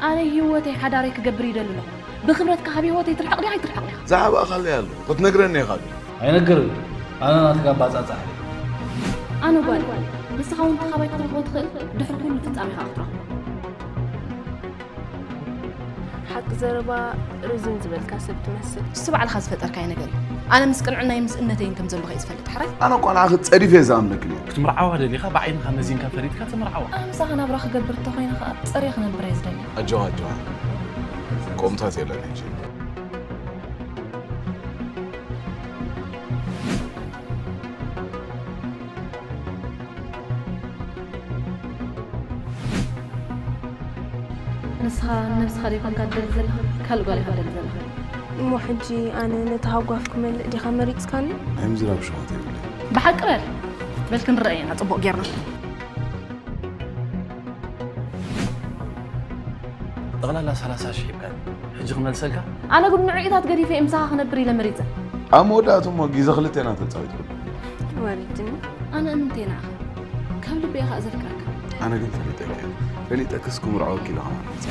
ኣነ ህይወተይ ሓዳረይ ክገብር ይደሊ ኣለኹ። ብኽብረትካ ካብ ህይወተይ ትርሕቕ ዲኻ ኣይትርሕቕ ዲኻ? ዝሓባእኻለይ ኣሎ። ክትነግረኒ ኢኻ ድዩ? ኣይነግርን። ኣነ ናትካ ኣባጻጻሕ እየ። ኣነ ጓል፣ ንስኻ እውን ካባይ ክትረኽቦ ትኽእል፣ ድሕሪ ኩሉ ፍጻሜኻ ክትረኽቦ። ሓቂ ዘረባ ርዝን ዝበልካ ሰብ ትመስል። ንሱ ባዕልኻ ዝፈጠርካዮ ነገር እዩ። ኣነ ምስ ቅንዕናይ ምስ እምነተይን ከም ዘለኹ እየ ዝፈልጥ። ሕራይ? ኣነ እኳ ንዓኺ ጸዲፈ እየ ዝኣምነክን እየ። ክትምርዓዋ ደሊኻ ብዓይንኻ መዚንካ ፈሪድካ ትምርዓዋ። ኣነ ምሳኻ ናብራ ክገብር እንተኾይነ ኸኣ ጸርየ ክነብር እየ ዝደሊ። ኣጆኻ ኣጆኻ። ከምኡታት የለን ሕጂ። ንስኻ ነብስኻ ዶ ይኮንካ ትደሊ ዘለኻ? ካልእ ጓል ኢኻ ትደሊ ዘለኻ? እሞ ሕጂ ኣነ ነቲ ሃጓፍ ክመልእ ዲኻ መሪጽካኒ? ናይ ምዝራብ ሸዋት የብለይ። ብሓቂ በል። በል ክንረኣየና ጽቡቕ ጌርና። ጠቕላላ ሰላሳ ሽሕ ሂብካኒ። ሕጂ ክመልሰልካ? ኣነ ግን ንዕኡታት ገዲፈ እየ ምሳኻ ክነብር ኢለ መሪጸ። ኣብ መወዳእቱ እሞ ግዜ ክልቴና ተጻዊትኩም። ወሪድኒ። ኣነ እምንተይ ንዓኻ ካብ ልበይ እየ ከኣ ዘፍቅረካ። ኣነ ግን ፈሊጠኪ እየ። ፈሊጠክስ ክምርዐወኪ ኢለ ከማን መጸ።